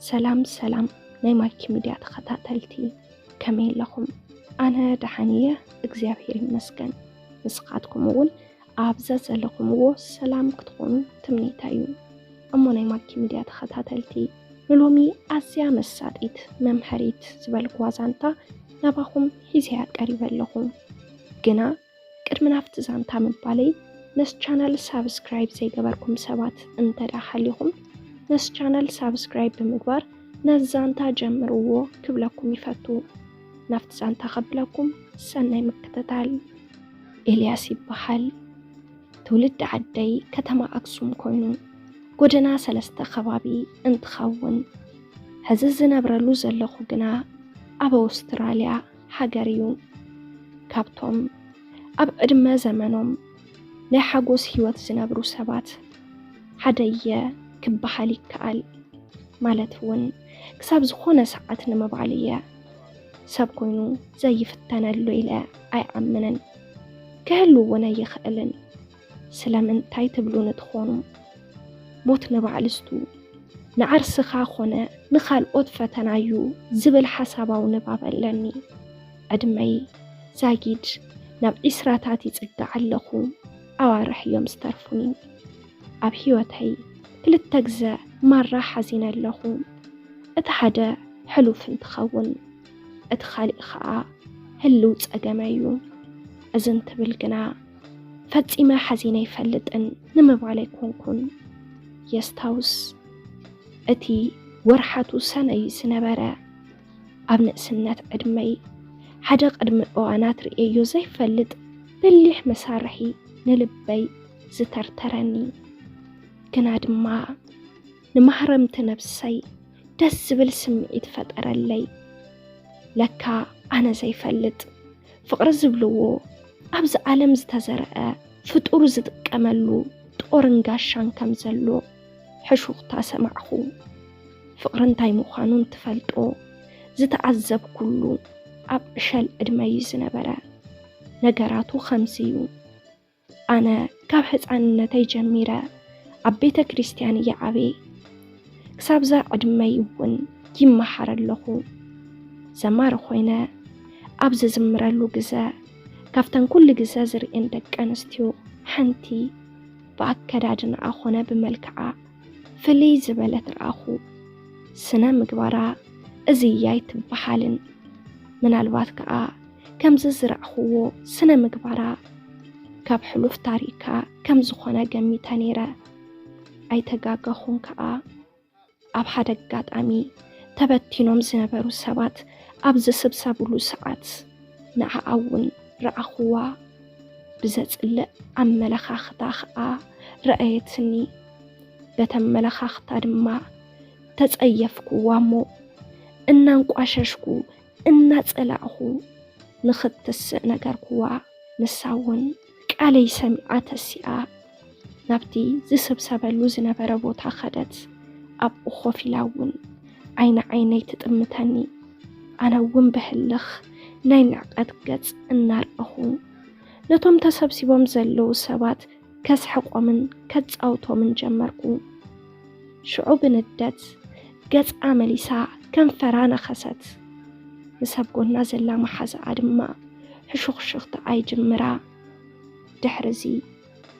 ሰላም ሰላም ናይ ማኪ ሚድያ ተኸታተልቲ፣ ከመይ ኣለኹም? ኣነ ደሓን እየ፣ እግዚኣብሔር ይመስገን። ንስኻትኩም እውን ኣብ ዘዘለኹምዎ ሰላም ክትኾኑ ትምኒተይ እዩ። እሞ ናይ ማኪ ሚድያ ተኸታተልቲ፣ ንሎሚ ኣዝያ መሳጢት መምሃሪት ዝበልኩዋ ዛንታ ናባኹም ሒዘያ ቀሪበ ኣለኹ። ግና ቅድሚ ናብቲ ዛንታ ምባለይ፣ ነስ ቻነል ሳብስክራይብ ዘይገበርኩም ሰባት እንተ ደኣ ሃሊኹም፣ ነስ ቻነል ሳብስክራይብ ብምግባር ነዚ ዛንታ ጀምርዎ ክብለኩም ይፈቱ። ናብቲ ዛንታ ከብለኩም ሰናይ ምክትታል። ኤልያስ ይበሃል። ትውልዲ ዓደይ ከተማ ኣክሱም ኮይኑ፣ ጎደና ሰለስተ ከባቢ እንትኸውን፣ ሕዚ ዝነብረሉ ዘለኹ ግና ኣብ ኣውስትራልያ ሃገር እዩ። ካብቶም ኣብ ዕድመ ዘመኖም ናይ ሓጎስ ህይወት ዝነብሩ ሰባት ሓደ እየ ክበሃል ይከኣል። ማለት እውን ክሳብ ዝኾነ ሰዓት ንምባል እየ። ሰብ ኮይኑ ዘይፍተነሉ ኢለ ኣይኣምንን። ክህሉ እውን ኣይኽእልን። ስለምንታይ ትብሉኒ ትኾኑ? ሞት ንባዕልስቱ ንዓርስኻ ኾነ ንኻልኦት ፈተና እዩ ዝብል ሓሳባዊ ንባብ ኣለኒ። ዕድመይ ዛጊድ ናብ ዒስራታት ይጽጋዕ ኣለኹ። ኣዋርሕ እዮም ዝተርፉኒ። ኣብ ህይወተይ ክልተ ግዘ ማራ ሓዚነ ኣለኹ። እቲ ሓደ ሕሉፍ እንትኸውን፣ እቲ ካሊእ ኸኣ ህልው ጸገመ እዩ። እዚ እንትብል ግና ፈጺመ ሓዚነ ኣይፈልጥን ንምባል ኣይኮንኩን። የስታውስ፣ እቲ ወርሓቱ ሰነ እዩ ዝነበረ። ኣብ ንእስነት ዕድመይ ሓደ ቅድሚ እዋናት ርእየዮ ዘይፈልጥ በሊሕ መሳርሒ ንልበይ ዝተርተረኒ። ግና ድማ ንማህረምቲ ነብሰይ ደስ ዝብል ስምዒት ፈጠረለይ። ለካ ኣነ ዘይፈልጥ ፍቕሪ ዝብልዎ ኣብዚ ዓለም ዝተዘርአ ፍጡር ዝጥቀመሉ ጦርን ጋሻን ከም ዘሎ ሕሹኽታ ሰማዕኹ። ፍቕሪ እንታይ ምዃኑ እንትፈልጦ ዝተዓዘብኩሉ ኣብ ዕሸል ዕድመ እዩ ዝነበረ። ነገራቱ ከምዚ እዩ። ኣነ ካብ ህፃንነተይ ጀሚረ ኣብ ቤተ ክርስቲያን እየ ዓብየ። ክሳብዛ ዕድመይ እውን ይመሃር ኣለኹ። ዘማሪ ኮይነ ኣብ ዝዝምረሉ ግዘ፣ ካብተን ኩሉ ግዘ ዝርእየን ደቂ ኣንስትዮ ሓንቲ ብኣከዳድናኣ ኾነ ብመልክዓ ፍልይ ዝበለት ረኣኹ። ስነ ምግባራ እዚ እያ ኣይትበሃልን። ምናልባት ከኣ ከምዚ ዝረኣኽዎ ስነ ምግባራ ካብ ሕሉፍ ታሪካ ከም ዝኾነ ገሚተ ነይረ። ኣይተጋገኹን ከኣ። ኣብ ሓደ ኣጋጣሚ ተበቲኖም ዝነበሩ ሰባት ኣብ ዝስብሰብሉ ሰዓት ንዓኣ እውን ረኣኽዋ። ብዘጽልእ ኣመለኻኽታ ኸኣ ረኣየትኒ። በቲ ኣመለኻኽታ ድማ ተጸየፍክዋ እሞ እናንቋሸሽኩ እናጸላእኹ ንኽትስእ ነገርክዋ። ንሳ እውን ቃለይ ሰሚዓ ተሲኣ ናብቲ ዝስብሰበሉ ዝነበረ ቦታ ኸደት። ኣብኡ ኮፍ ኢላ እውን ዓይኒ ዓይነይ ትጥምተኒ። ኣነ እውን ብህልኽ ናይ ንዕቀት ገጽ እናርኣኹ ነቶም ተሰብሲቦም ዘለዉ ሰባት ከስሕቖምን ከጻውቶምን ጀመርኩ። ሽዑ ብንደት ገጻ መሊሳ ከንፈራ ነኸሰት። ንሰብ ጎና ዘላ መሓዛኣ ድማ ሕሹኽሹኽታኣ ይጅምራ። ድሕርዚ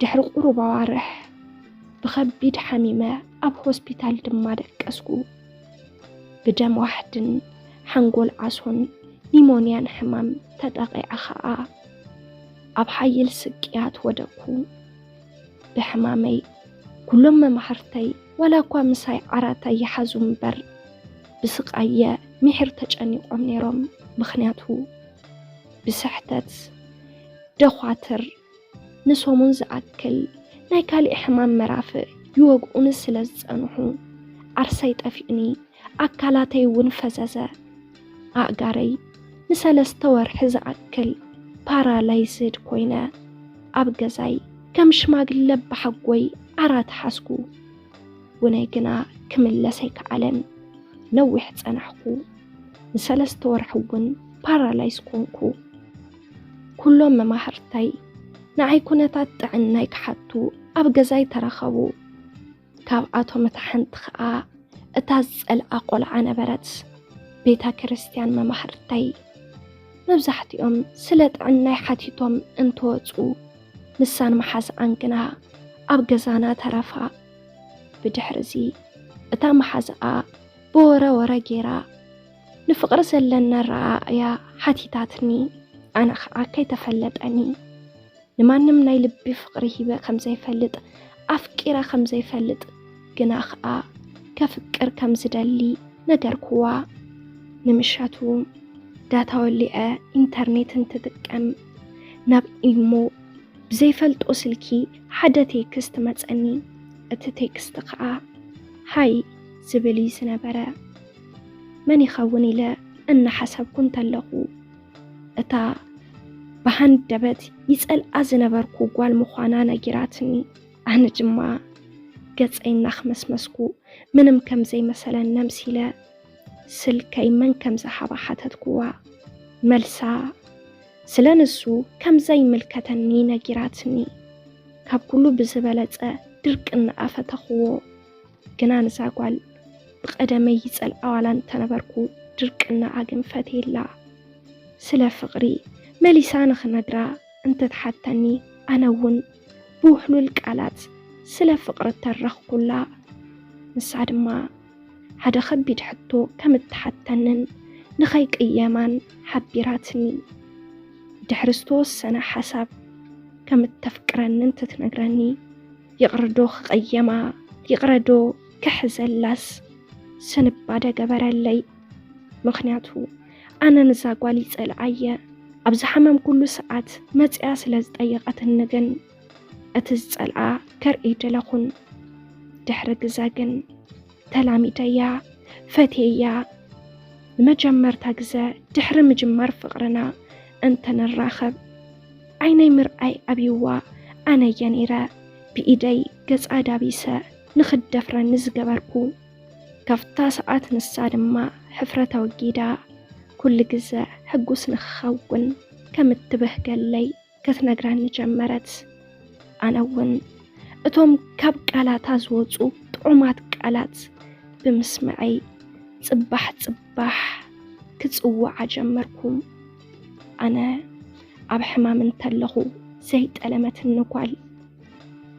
ድሕሪ ቁሩብ ኣዋርሕ ብኸቢድ ሓሚመ ኣብ ሆስፒታል ድማ ደቀስኩ። ብደም ዋሕድን ሓንጎል ዓሶን ኒሞንያን ሕማም ተጠቒዐ ኸኣ ኣብ ሓይል ስቅያት ወደቅኩ። ብሕማመይ ኩሎም መማህርተይ ዋላ እኳ ምሳይ ዓራት ኣይሓዙ እምበር ብስቓየ ምሒር ተጨኒቖም ነይሮም። ምኽንያቱ ብስሕተት ደዃትር ንሰሙን ዝኣክል ናይ ካሊእ ሕማም መራፍእ ይወግኡኒ ስለ ዝጸንሑ ዓርሰይ ጠፊኡኒ። ኣካላተይ እውን ፈዘዘ። ኣእጋረይ ንሰለስተ ወርሒ ዝኣክል ፓራላይዝድ ኮይነ ኣብ ገዛይ ከም ሽማግለ ብሓጎይ ዓራት ሓዝኩ። ውነይ ግና ክምለስ ኣይከኣለን። ነዊሕ ጸናሕኩ። ንሰለስተ ወርሒ እውን ፓራላይዝ ኮንኩ። ኩሎም መማህርተይ ንዓይ ኩነታት ጥዕናይ ክሓቱ ኣብ ገዛይ ተረኸቡ። ካብኣቶም እታ ሓንቲ ኸኣ እታ ዝጸልኣ ቆልዓ ነበረት። ቤተ ክርስቲያን መማህርተይ መብዛሕትኦም ስለ ጥዕናይ ሓቲቶም እንትወጹ፣ ንሳን መሓዝኣን ግና ኣብ ገዛና ተረፋ። ብድሕርዚ እታ መሓዝኣ ብወረ ወረ ጌራ ንፍቕሪ ዘለና ኣረኣእያ ሓቲታትኒ። ኣነ ኸኣ ከይተፈለጠኒ ንማንም ናይ ልቢ ፍቕሪ ሂበ ከም ዘይፈልጥ፣ ኣፍቂረ ከም ዘይፈልጥ፣ ግና ኸኣ ከፍቅር ከም ዝደሊ ነገርኩዋ። ንምሸቱ ዳታ ወሊዐ ኢንተርኔት እንትጥቀም፣ ናብ ኢሞ ብዘይፈልጦ ስልኪ ሓደ ቴክስት መጸኒ። እቲ ቴክስት ኸኣ ሃይ ዝብል እዩ ዝነበረ። መን ይኸውን ኢለ እናሓሰብኩ እንተለኹ፣ እታ ብሃንደበት ይጸልኣ ዝነበርኩ ጓል ምዃና ነጊራትኒ። ኣነ ድማ ገጸይ እናኽመስመስኩ፣ ምንም ከም ዘይመሰለን ነምሲለ ስልከይ መን ከም ዝሃባ ሓተትኩዋ። መልሳ ስለ ንሱ ከም ዘይምልከተኒ ነጊራትኒ። ካብ ኩሉ ብዝበለጸ ድርቅናኣ ፈተኽዎ። ግና ንዛ ጓል ብቐደመይ ይጸልኣ ዋላ እንተነበርኩ፣ ድርቅናኣ ግን ፈትየላ። ስለ ፍቕሪ መሊሳ ንኽነግራ እንተትሓተኒ፣ ኣነ እውን ብውሕሉል ቃላት ስለ ፍቕሪ ተረኽኩላ። ንሳ ድማ ሓደ ኸቢድ ሕቶ ከም እትሓተንን ንኸይቅየማን ሓቢራትኒ። ድሕሪ ዝተወሰነ ሓሳብ ከም እተፍቅረንን ትትነግረኒ፣ ይቕርዶ ክቕየማ፣ ይቕረዶ ክሕዘላስ ስንባደ ገበረለይ። ምኽንያቱ ኣነ ንዛ ጓል ይጸልኣየ። ኣብ ዝሓመምኩሉ ሰዓት መጺኣ ስለ ዝጠየቐትኒ ግን እቲ ዝጸልኣ ከርኢ ደለኹን። ድሕሪ ግዘ ግን ተላሚደያ፣ ፈትየያ። ንመጀመርታ ግዘ ድሕሪ ምጅማር ፍቕርና እንተንራኸብ፣ ዓይነይ ምርኣይ ኣብይዋ፣ ኣነየ ነይረ ብኢደይ ገጻ ዳቢሰ ንኽደፍረኒ ዝገበርኩ። ካብታ ሰዓት ንሳ ድማ ሕፍረት ኣወጊዳ፣ ኩሉ ግዘ ሕጉስ ንኽኸውን ከም እትብህገለይ ክትነግረኒ ጀመረት። ኣነ እውን እቶም ካብ ቃላታ ዝወጹ ጥዑማት ቃላት ብምስማዐይ ጽባሕ ጽባሕ ክጽውዓ ጀመርኩ። ኣነ ኣብ ሕማም እንተለኹ ዘይጠለመትኒ ጓል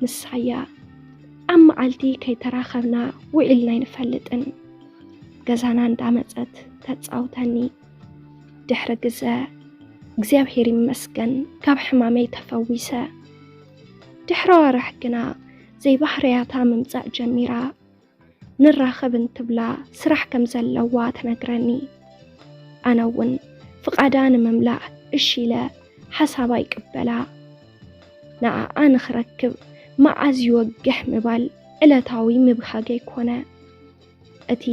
ንሳያ። ኣብ መዓልቲ ከይተራኸብና ውዒልና ኣይንፈልጥን። ገዛና እንዳመጸት ተጻውተኒ። ድሕሪ ግዘ እግዚኣብሔር ይመስገን ካብ ሕማመይ ተፈዊሰ። ድሕሪ ኣዋርሕ ግና ዘይባህርያታ ምምጻእ ጀሚራ። ንራኸብ እንትብላ ስራሕ ከም ዘለዋ ትነግረኒ። ኣነ እውን ፍቓዳ ንምምላእ እሺ ኢለ ሓሳባ ይቅበላ። ንዓኣ ንኽረክብ መዓዝ ይወግሕ ምባል ዕለታዊ ምብሃገይ ኮነ። እቲ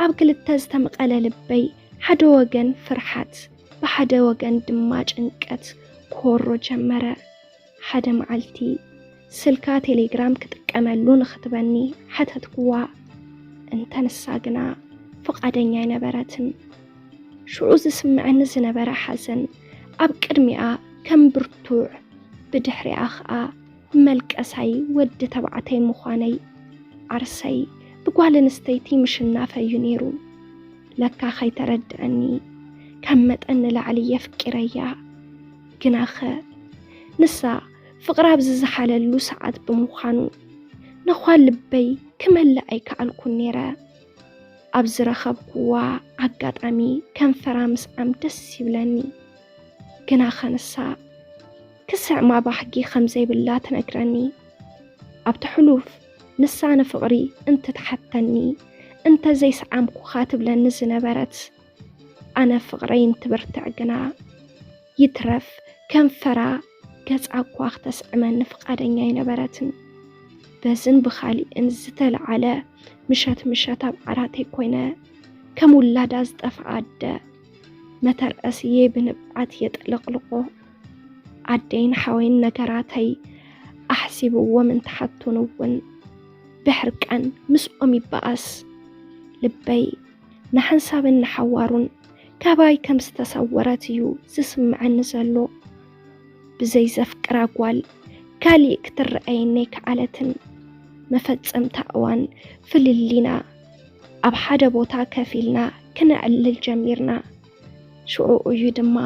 ኣብ ክልተ ዝተመቐለ ልበይ ሓደ ወገን ፍርሓት፣ ብሓደ ወገን ድማ ጭንቀት ክወሮ ጀመረ። ሓደ መዓልቲ ስልካ ቴሌግራም ክጥቀመሉ ንኽትበኒ ሓተትኩዋ። እንተ ንሳ ግና ፍቓደኛ ኣይነበረትን። ሽዑ ዝስምዐኒ ዝነበረ ሓዘን ኣብ ቅድሚኣ ከም ብርቱዕ፣ ብድሕሪኣ ኸኣ መልቀሳይ ወዲ ተባዕታይ ምዃነይ። ዓርሰይ ብጓል ኣንስተይቲ ምሽናፈ እዩ ነይሩ። ለካ ከይተረድአኒ ካብ መጠን ንላዕሊ የፍቂረያ። ግናኸ ንሳ ፍቕሪ ኣብዚ ዝሓለሉ ሰዓት ብምዃኑ ነዃል ልበይ ክመልእ ኣይከኣልኩን ነይረ። ኣብ ዝረኸብኩዋ ኣጋጣሚ ከንፈራ ምስዓም ደስ ይብለኒ። ግናኸ ንሳ ክስዕማ ባህጊ ከም ዘይብላ ትነግረኒ። ኣብቲ ሕሉፍ ንሳ ንፍቕሪ እንትትሓተኒ፣ እንተ ዘይሰዓምኩኻ ትብለኒ ዝነበረት፣ ኣነ ፍቕረይ እንትብርትዕ ግና ይትረፍ ከንፈራ ገጻ እኳ ክተስዕመኒ ፍቓደኛ ኣይነበረትን። በዝን ብኻሊእን ዝተለዓለ ምሸት ምሸት ኣብ ዓራተይ ኮይነ ከም ውላዳ ዝጠፍኣ ኣደ መተርኣስየይ ብንብዓት የጥለቕልቖ። ኣደይን ሓወይን ነገራተይ ኣሕሲብዎም እንትሓቱን እውን ብሕርቃን ምስኦም ይበኣስ። ልበይ ንሓንሳብን ንሓዋሩን ካባይ ከም ዝተሰወረት እዩ ዝስምዐኒ ዘሎ። ብዘይ ዘፍቅራ ጓል ካሊእ ክትረኣየኒ ኣይከኣለትን። መፈጸምታ እዋን ፍልሊና ኣብ ሓደ ቦታ ከፊልና ክነዕልል ጀሚርና። ሽዑ እዩ ድማ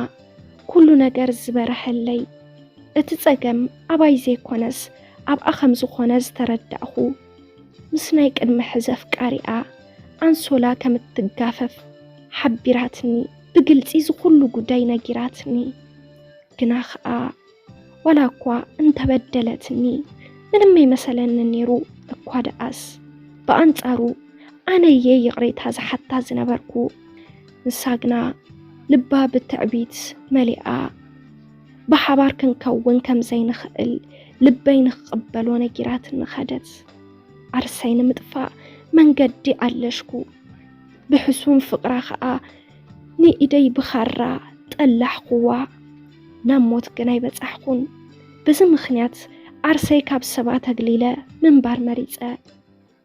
ኩሉ ነገር ዝበረሀለይ። እቲ ጸገም ኣባይ ዘይኮነስ ኣብኣ ከም ዝኾነ ዝተረዳእኹ፣ ምስ ናይ ቅድሚ ሕዚ ኣፍቃሪኣ ኣንሶላ ከም እትጋፈፍ ሓቢራትኒ። ብግልጺ ዝኹሉ ጉዳይ ነጊራትኒ። ግና ኸኣ ዋላ እኳ እንተበደለትኒ ምንም ኣይመሰለኒ ነይሩ። እኳ ደኣስ ብኣንጻሩ ኣነ እየ ይቕሬታ ዝሓታ ዝነበርኩ። ንሳ ግና ልባ ብትዕቢት መሊኣ፣ ብሓባር ክንከውን ከም ዘይንኽእል፣ ልበይ ንኽቕበሎ ነጊራትኒ ኸደት። ዓርሰይ ንምጥፋእ መንገዲ ኣለሽኩ። ብሕሱም ፍቕራ ኸኣ ንኢደይ ብኻራ ጠላሕኩዋ። ናብ ሞት ግን ኣይበጻሕኩን። በዚ ምኽንያት ዓርሰይ ካብ ሰባት ኣግሊለ ምንባር መሪጸ።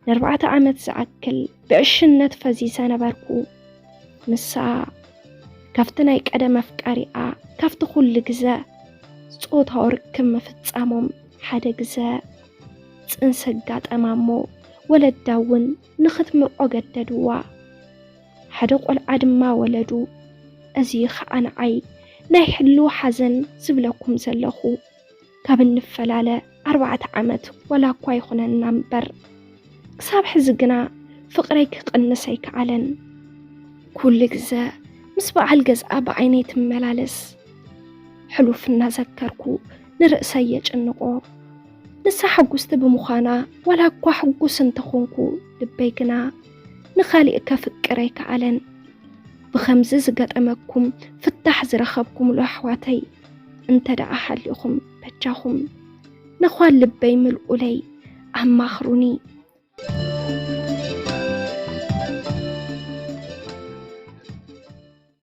ንኣርባዕተ ዓመት ዝኣክል ብዕሽነት ፈዚዘ ነበርኩ። ንሳ ካብቲ ናይ ቀደም ኣፍቃሪኣ፣ ካብቲ ኩሉ ግዘ ጾታዊ ርክብ ምፍጻሞም፣ ሓደ ግዘ ጽንሲ ኣጋጠማ እሞ ወለዳ እውን ንኽትምርዖ ገደድዋ። ሓደ ቆልዓ ድማ ወለዱ። እዚ ኸዓ ንዓይ ናይ ሕልው ሓዘን ዝብለኩም ዘለኹ። ካብ እንፈላለ ኣርባዕተ ዓመት ዋላ እኳ ይኹነና እምበር፣ ክሳብ ሕዚ ግና ፍቕረይ ክቕንስ ኣይከኣለን። ኩሉ ግዘ ምስ በዓል ገዝኣ ብዓይነይ ትመላለስ። ሕሉፍ እናዘከርኩ ንርእሰይ የጭንቖ። ንሳ ሕጉስቲ ብምዃና ዋላ እኳ ሕጉስ እንተኾንኩ፣ ልበይ ግና ንኻሊእ ከፍቅር ኣይከኣለን። ብኸምዚ ዝገጠመኩም ፍታሕ ዝረኸብኩምሉ ኣሕዋተይ እንተ ደኣ ሃሊኹም በጃኹም ነዃል ልበይ ምልኡለይ፣ ኣማኽሩኒ።